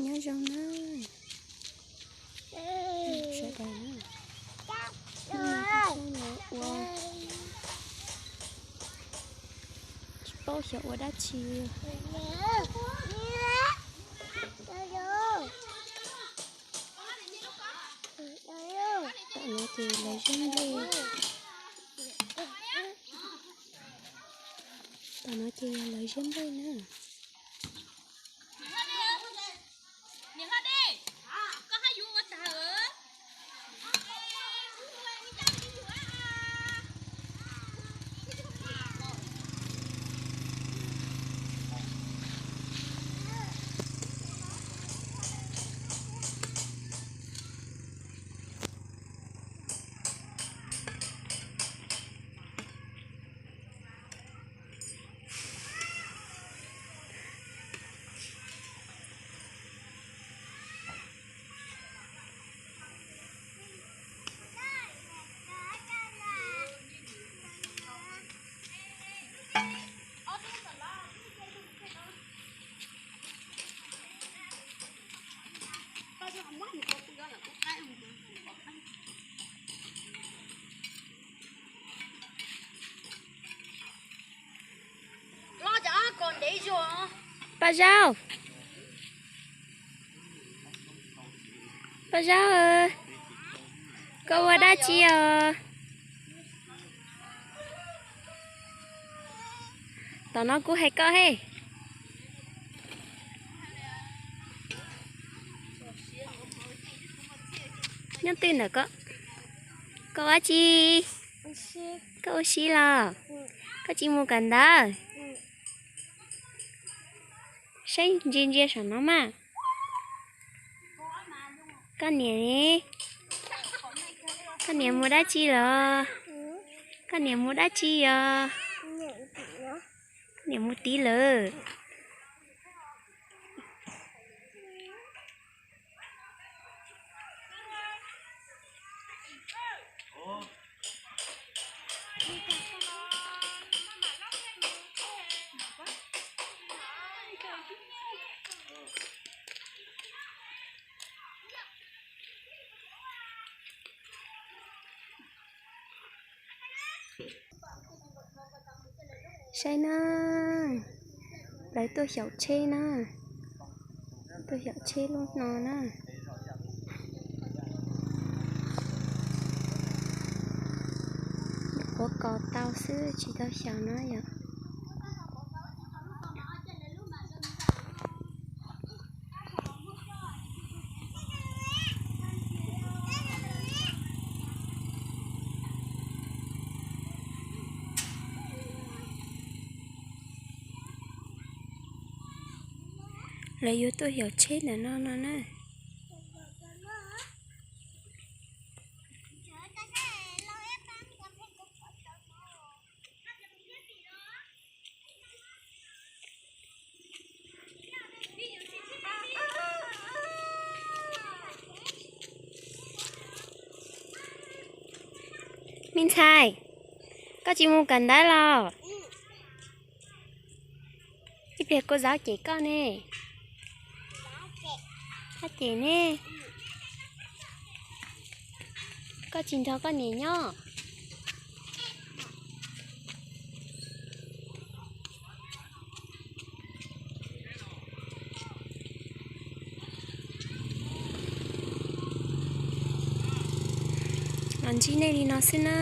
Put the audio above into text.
Nyob zoo na sawv daws na, hnub no peb los ua, tsis paub xyov ua dab tsi. Tom no ces lawv ziab nplej, tom no ces yog lawv ziab nplej na. Paj Zaub, Paj Zaub, koj ua dab tsi os? Tom no kuv hais koj he. Nyob twg ntawm koj? Koj ua dab tsi? Koj ua si los? Koj tsis mus kawm ntawv? Saib ntsia ntsia saum no mas. Koj niam, koj niam mus dab tsi los? Koj niam mus dab tsi os? Koj niam mus tid lawm. Saib na, lawv tuaj xyaum tsheb na, tuaj xyaum tsheb lub no na. Nyuam qhuav kos tau xwb tsis tau xyaum no yom. Lawv yuav tuaj xyaum tsheb ntawm no no na. Me ntxhais, koj tsis mus kawm ntawv los? Ib pliag kuv zov cem koj ne. Koj cem ne. Koj tsis nrog koj niam nyob. Los ntsib nej li no xwb na.